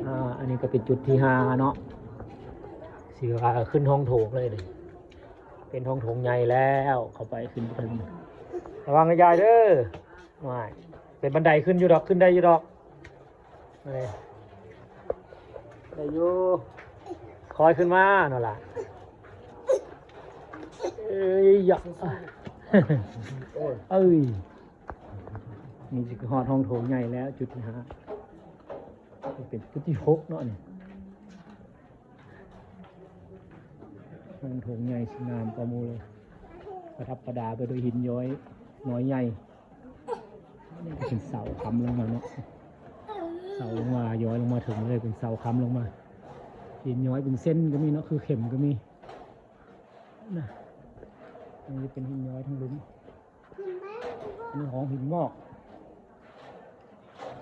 ອ່າ ອັນນີ້ກໍເປັນຈຸດທີຫ້າເນາະ ຊິວ່າຂຶ້ນຫ້ອງໂຖງເລີຍນີ້ ເປັນຫ້ອງໂຖງໃຫຍ່ແລ້ວ ເຂົ້າໄປຂຶ້ນໄປ ລະວັງເດີຍາຍເດີ ວ້າຍ ເປັນບັນໄດຂຶ້ນຢູ່ດອກ ຂຶ້ນໄດ້ຢູ່ດອກ ເອີ ໄດ້ຢູ່ ຄ່ອຍຂຶ້ນມານັ້ນລະ ເອີຍ ເອີຍ ນີ້ຊິຮອດຫ້ອງໂຖງໃຫຍ່ແລ້ວ ຈຸດທີຫ້າ ເປັນຈຸດທີຫົກເນາະນີ້ ຫ້ອງໂຖງໃຫຍ່ຊິງາມກວ່າໝູ່ເລີຍ ປະດັບປະດາໄປດ້ວຍຫີນຍ້ອຍນ້ອຍໃຫຍ່ ນີ້ກໍເປັນເສົາຄ້ຳລົງມາເນາະ ເສົາລົງມາ ຍ້ອຍລົງມາເຖິງເລີຍ ເປັນເສົາຄ້ຳລົງມາ ຫີນຍ້ອຍເປັນເສັ້ນກໍມີເນາະ ຄືເຂັມກໍມີນະ ອັນນີ້ເປັນຫີນຍ້ອຍທັງລຸ່ມ. ອັນນີ້ຫ້ອງຫີນງອກ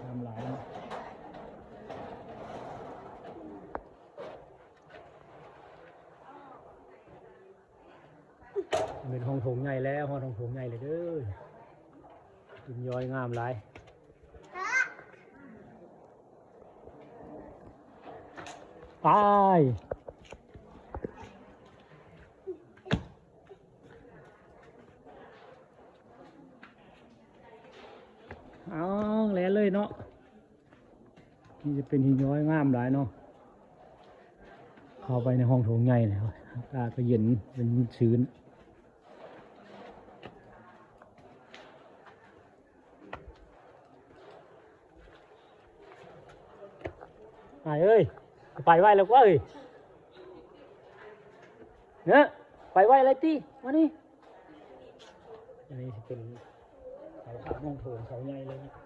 ງາມຫຼາຍເນາະ ເປັນຫ້ອງໂຖງໃຫຍ່ແລ້ວ ຮອດຫ້ອງໂຖງໃຫຍ່ແລ້ວເດີ ຫີນຍ້ອຍງາມຫຼາຍ ໄປ. ອ້າວ ແລ່ນເລີຍເນາະ ນີ້ຈະເປັນຫີນຍ້ອຍງາມຫຼາຍເນາະ ເຂົ້າໄປໃນຫ້ອງໂຖງໃຫຍ່ນີ້ ອາກາດກໍເຢັນ ເປັນຊື້ນ. ອ້າຍເອີຍ ໄປໄວແລ້ວກວ່າເອີຍ ເນາະ ໄປໄວແລ້ວຕິ ມານີ້ ອັນນີ້ຊິເປັນເສົາຂາມຫ້ອງໂຖງ ເສົາໃຫຍ່ເລີຍ.